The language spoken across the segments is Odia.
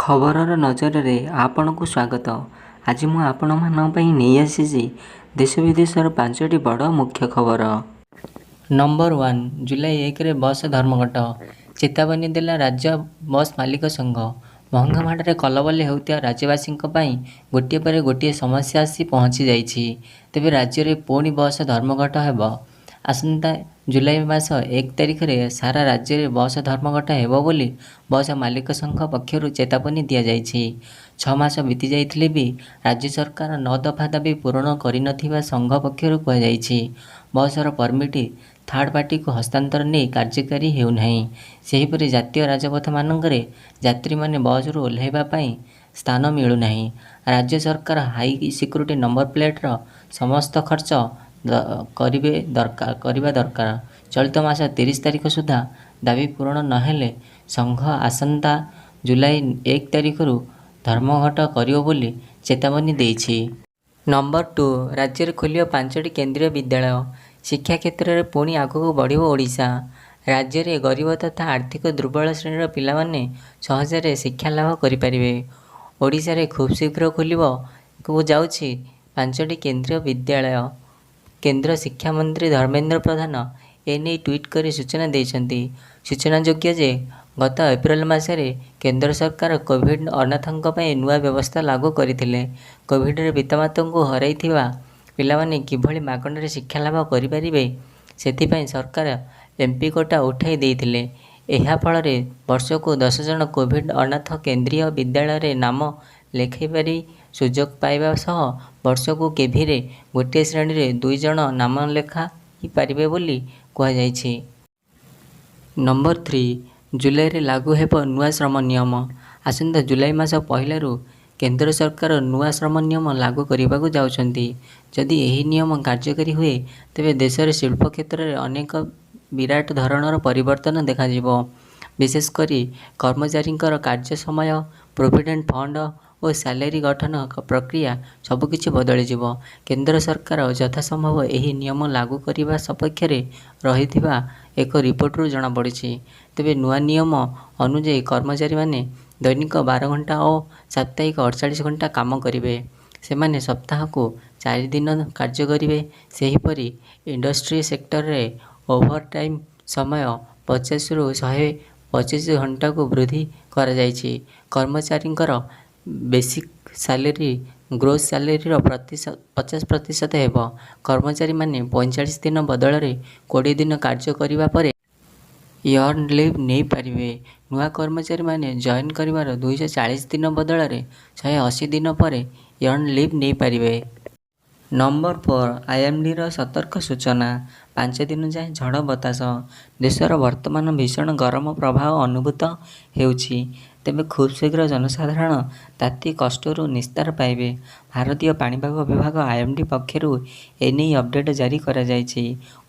ଖବରର ନଜରରେ ଆପଣଙ୍କୁ ସ୍ୱାଗତ। ଆଜି ମୁଁ ଆପଣମାନଙ୍କ ପାଇଁ ନେଇ ଆସିଛି ଦେଶ ବିଦେଶର ପାଞ୍ଚଟି ବଡ଼ ମୁଖ୍ୟ ଖବର। ନମ୍ବର 1, ଜୁଲାଇ 1ରେ ବସ୍ ଧର୍ମଘଟ। ଚେତାବନୀ ଦେଲା ରାଜ୍ୟ ବସ୍ ମାଲିକ ସଂଘ। ମହଙ୍ଗା ମାଡ଼ରେ କଲବଲ ହେଉଥିବା ରାଜ୍ୟବାସୀଙ୍କ ପାଇଁ ଗୋଟିଏ ପରେ ଗୋଟିଏ ସମସ୍ୟା ଆସି ପହଞ୍ଚିଯାଇଛି। ତେବେ ରାଜ୍ୟରେ ପୁଣି ବସ୍ ଧର୍ମଘଟ ହେବ। ଆସନ୍ତା ଜୁଲାଇ ମାସ 1 ତାରିଖରେ ସାରା ରାଜ୍ୟରେ ବସ୍ ଧର୍ମଘଟ ହେବ ବୋଲି ବସ୍ ମାଲିକ ସଂଘ ପକ୍ଷରୁ ଚେତାବନୀ ଦିଆଯାଇଛି। 6 ମାସ ବିତିଯାଇଥିଲେ ବି ରାଜ୍ୟ ସରକାର 9 ଦଫା ଦାବି ପୂରଣ କରିନଥିବା ସଂଘ ପକ୍ଷରୁ କୁହାଯାଇଛି। ବସର ପରମିଟ୍ ଥାର୍ଡ ପାର୍ଟିକୁ ହସ୍ତାନ୍ତର ନେଇ କାର୍ଯ୍ୟକାରୀ ହେଉନାହିଁ। ସେହିପରି ଜାତୀୟ ରାଜପଥମାନଙ୍କରେ ଯାତ୍ରୀମାନେ ବସରୁ ଓହ୍ଲାଇବା ପାଇଁ ସ୍ଥାନ ମିଳୁନାହିଁ। ରାଜ୍ୟ ସରକାର ହାଇ ସିକ୍ୟୁରିଟି ନମ୍ବର ପ୍ଲେଟର ସମସ୍ତ ଖର୍ଚ୍ଚ କରିବା ଦରକାର। ଚଳିତ ମାସ 30 ତାରିଖ ସୁଦ୍ଧା ଦାବି ପୂରଣ ନହେଲେ ସଂଘ ଆସନ୍ତା ଜୁଲାଇ 1 ତାରିଖରୁ ଧର୍ମଘଟ କରିବ ବୋଲି ଚେତାବନୀ ଦେଇଛି। ନମ୍ବର 2, ରାଜ୍ୟରେ ଖୋଲିବ ପାଞ୍ଚଟି କେନ୍ଦ୍ରୀୟ ବିଦ୍ୟାଳୟ। ଶିକ୍ଷା କ୍ଷେତ୍ରରେ ପୁଣି ଆଗକୁ ବଢ଼ିବ ଓଡ଼ିଶା। ରାଜ୍ୟରେ ଗରିବ ତଥା ଆର୍ଥିକ ଦୁର୍ବଳ ଶ୍ରେଣୀର ପିଲାମାନେ ସହଜରେ ଶିକ୍ଷାଲାଭ କରିପାରିବେ। ଓଡ଼ିଶାରେ ଖୁବଶୀଘ୍ର ଖୋଲିବାକୁ ଯାଉଛି ପାଞ୍ଚଟି କେନ୍ଦ୍ରୀୟ ବିଦ୍ୟାଳୟ। କେନ୍ଦ୍ର ଶିକ୍ଷାମନ୍ତ୍ରୀ ଧର୍ମେନ୍ଦ୍ର ପ୍ରଧାନ ଏନେଇ ଟ୍ୱିଟ୍ କରି ସୂଚନା ଦେଇଛନ୍ତି। ସୂଚନାଯୋଗ୍ୟ ଯେ, ଗତ ଏପ୍ରିଲ ମାସରେ କେନ୍ଦ୍ର ସରକାର କୋଭିଡ ଅନାଥଙ୍କ ପାଇଁ ନୂଆ ବ୍ୟବସ୍ଥା ଲାଗୁ କରିଥିଲେ। କୋଭିଡରେ ପିତାମାତାଙ୍କୁ ହରାଇଥିବା ପିଲାମାନେ କିଭଳି ମାଗଣାରେ ଶିକ୍ଷାଲାଭ କରିପାରିବେ ସେଥିପାଇଁ ସରକାର ଏମପି କୋଟା ଉଠାଇ ଦେଇଥିଲେ। ଏହା ଫଳରେ ବର୍ଷକୁ 10 ଜଣ କୋଭିଡ ଅନାଥ କେନ୍ଦ୍ରୀୟ ବିଦ୍ୟାଳୟରେ ନାମ ଲେଖାଇବାରେ ସୁଯୋଗ ପାଇବା ସହ ବର୍ଷକୁ କେଭିରେ ଗୋଟିଏ ଶ୍ରେଣୀରେ 2 ଜଣ ନାମ ଲେଖାଇ ପାରିବେ ବୋଲି କୁହାଯାଇଛି। ନମ୍ବର 3, ଜୁଲାଇରେ ଲାଗୁ ହେବ ନୂଆ ଶ୍ରମ ନିୟମ। ଆସନ୍ତା ଜୁଲାଇ ମାସ ପହିଲାରୁ କେନ୍ଦ୍ର ସରକାର ନୂଆ ଶ୍ରମ ନିୟମ ଲାଗୁ କରିବାକୁ ଯାଉଛନ୍ତି। ଯଦି ଏହି ନିୟମ କାର୍ଯ୍ୟକାରୀ ହୁଏ ତେବେ ଦେଶରେ ଶିଳ୍ପ କ୍ଷେତ୍ରରେ ଅନେକ ବିରାଟ ଧରଣର ପରିବର୍ତ୍ତନ ଦେଖାଯିବ। ବିଶେଷକରି କର୍ମଚାରୀଙ୍କର କାର୍ଯ୍ୟ ସମୟ, ପ୍ରୋଭିଡେଣ୍ଟ ଫଣ୍ଡ ଓ ସାଲାରୀ ଗଠନ ପ୍ରକ୍ରିୟା ସବୁକିଛି ବଦଳିଯିବ। କେନ୍ଦ୍ର ସରକାର ଯଥାସମ୍ଭବ ଏହି ନିୟମ ଲାଗୁ କରିବା ସପକ୍ଷରେ ରହିଥିବା ଏକ ରିପୋର୍ଟରୁ ଜଣାପଡ଼ିଛି। ତେବେ ନୂଆ ନିୟମ ଅନୁଯାୟୀ କର୍ମଚାରୀମାନେ ଦୈନିକ 12 ଘଣ୍ଟା ଓ ସାପ୍ତାହିକ 48 ଘଣ୍ଟା କାମ କରିବେ। ସେମାନେ ସପ୍ତାହକୁ 4 ଦିନ କାର୍ଯ୍ୟ କରିବେ। ସେହିପରି ଇଣ୍ଡଷ୍ଟ୍ରି ସେକ୍ଟରରେ ଓଭର ଟାଇମ୍ ସମୟ 50ରୁ 125 ଘଣ୍ଟାକୁ ବୃଦ୍ଧି କରାଯାଇଛି। କର୍ମଚାରୀଙ୍କର ବେସିକ୍ ସାଲେରୀ ଗ୍ରୋସ୍ ସାଲେରୀର 50% ହେବ। କର୍ମଚାରୀମାନେ 45 ଦିନ ବଦଳରେ 20 ଦିନ କାର୍ଯ୍ୟ କରିବା ପରେ ୟର୍ନ ଲିଭ୍ ନେଇପାରିବେ। ନୂଆ କର୍ମଚାରୀମାନେ ଜଏନ୍ କରିବାର 240 ଦିନ ବଦଳରେ 180 ଦିନ ପରେ ୟର୍ନ ଲିଭ୍ ନେଇପାରିବେ। ନମ୍ବର 4, ଆଇଏମଡିର ସତର୍କ ସୂଚନା। 5 ଦିନ ଯାଏଁ ଝଡ଼ ବତାସ। ଦେଶର ବର୍ତ୍ତମାନ ଭୀଷଣ ଗରମ ପ୍ରବାହ ଅନୁଭୂତ ହେଉଛି। ତେବେ ଖୁବଶୀଘ୍ର ଜନସାଧାରଣ ତାତି କଷ୍ଟରୁ ନିସ୍ତାର ପାଇବେ। ଭାରତୀୟ ପାଣିପାଗ ବିଭାଗ ଆଇଏମଡି ପକ୍ଷରୁ ଏନେଇ ଅପଡେଟ୍ ଜାରି କରାଯାଇଛି।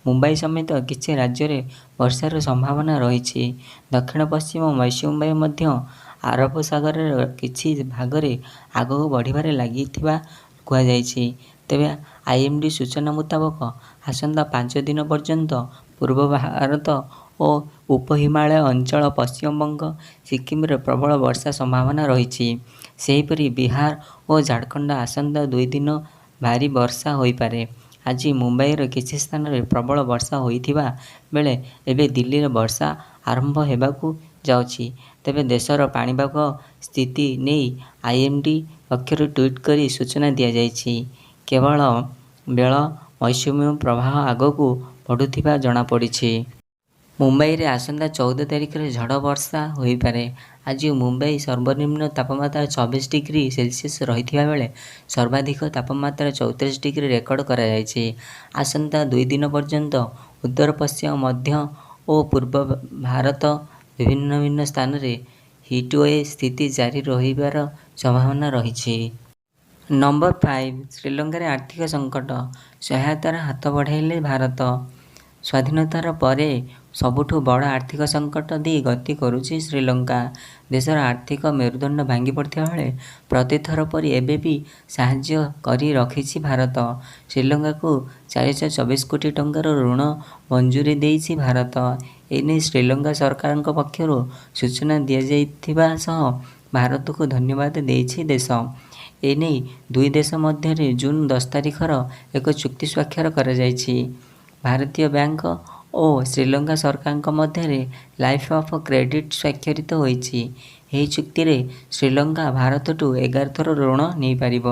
ମୁମ୍ବାଇ ସମେତ କିଛି ରାଜ୍ୟରେ ବର୍ଷାର ସମ୍ଭାବନା ରହିଛି। ଦକ୍ଷିଣ ପଶ୍ଚିମ ମୌସୁମୀ ବାୟୁ ମଧ୍ୟ ଆରବ ସାଗରର କିଛି ଭାଗରେ ଆଗକୁ ବଢ଼ିବାରେ ଲାଗିଥିବା କୁହାଯାଇଛି। ତେବେ ଆଇଏମଡି ସୂଚନା ମୁତାବକ, ଆସନ୍ତା 5 ଦିନ ପର୍ଯ୍ୟନ୍ତ ପୂର୍ବ ଭାରତ ଓ ଉପ-ହିମାଳୟ ଅଞ୍ଚଳ, ପଶ୍ଚିମବଙ୍ଗ, ସିକିମରେ ପ୍ରବଳ ବର୍ଷା ସମ୍ଭାବନା ରହିଛି। ସେହିପରି ବିହାର ଓ ଝାଡ଼ଖଣ୍ଡ ଆସନ୍ତା 2 ଦିନ ଭାରି ବର୍ଷା ହୋଇପାରେ। ଆଜି ମୁମ୍ବାଇର କିଛି ସ୍ଥାନରେ ପ୍ରବଳ ବର୍ଷା ହୋଇଥିବା ବେଳେ ଏବେ ଦିଲ୍ଲୀରେ ବର୍ଷା ଆରମ୍ଭ ହେବାକୁ ଯାଉଛି। ତେବେ ଦେଶର ପାଣିପାଗ ସ୍ଥିତି ନେଇ ଆଇଏମଡି ପକ୍ଷରୁ ଟ୍ୱିଟ୍ କରି ସୂଚନା ଦିଆଯାଇଛି। କେବଳ ବେଳ ମୌସୁମୀ ପ୍ରବାହ ଆଗକୁ ବଢ଼ୁଥିବା ଜଣାପଡ଼ିଛି। ମୁମ୍ବାଇରେ ଆସନ୍ତା 14 ତାରିଖରେ ଝଡ଼ ବର୍ଷା ହୋଇପାରେ। ଆଜି ମୁମ୍ବାଇ ସର୍ବନିମ୍ନ ତାପମାତ୍ରା 26 ଡିଗ୍ରୀ ସେଲସିୟସ ରହିଥିବା ବେଳେ ସର୍ବାଧିକ ତାପମାତ୍ରା 34 ଡିଗ୍ରୀ ରେକର୍ଡ କରାଯାଇଛି। ଆସନ୍ତା 2 ଦିନ ପର୍ଯ୍ୟନ୍ତ ଉତ୍ତର-ପଶ୍ଚିମ, ମଧ୍ୟ ଓ ପୂର୍ବ ଭାରତ ଭିନ୍ନ ଭିନ୍ନ ସ୍ଥାନରେ ହିଟୱେ ସ୍ଥିତି ଜାରି ରହିବାର ସମ୍ଭାବନା ରହିଛି। ନମ୍ବର 5, ଶ୍ରୀଲଙ୍କାରେ ଆର୍ଥିକ ସଙ୍କଟ, ସହାୟତାର ହାତ ବଢ଼ାଇଲା ଭାରତ। ସ୍ୱାଧୀନତାର ପରେ ସବୁଠୁ ବଡ଼ ଆର୍ଥିକ ସଙ୍କଟ ଦେଇ ଗତି କରୁଛି ଶ୍ରୀଲଙ୍କା। ଦେଶର ଆର୍ଥିକ ମେରୁଦଣ୍ଡ ଭାଙ୍ଗି ପଡ଼ିଥିବା ବେଳେ ପ୍ରତିଥର ପରି ଏବେ ବି ସାହାଯ୍ୟ କରି ରଖିଛି ଭାରତ। ଶ୍ରୀଲଙ୍କାକୁ 424 କୋଟି ଟଙ୍କାର ଋଣ ମଞ୍ଜୁରୀ ଦେଇଛି ଭାରତ। ଏନେଇ ଶ୍ରୀଲଙ୍କା ସରକାରଙ୍କ ପକ୍ଷରୁ ସୂଚନା ଦିଆଯାଇଥିବା ସହ ଭାରତକୁ ଧନ୍ୟବାଦ ଦେଇଛି ଦେଶ। ଏନେଇ ଦୁଇ ଦେଶ ମଧ୍ୟରେ ଜୁନ୍ 10 ତାରିଖର ଏକ ଚୁକ୍ତି ସ୍ୱାକ୍ଷର କରାଯାଇଛି। ଭାରତୀୟ ବ୍ୟାଙ୍କ ଓ ଶ୍ରୀଲଙ୍କା ସରକାରଙ୍କ ମଧ୍ୟରେ ଲାଇଫ ଅଫ୍ କ୍ରେଡିଟ୍ ସ୍ୱାକ୍ଷରିତ ହୋଇଛି। ଏହି ଚୁକ୍ତିରେ ଶ୍ରୀଲଙ୍କା ଭାରତଠୁ 11 ଥର ଋଣ ନେଇପାରିବ।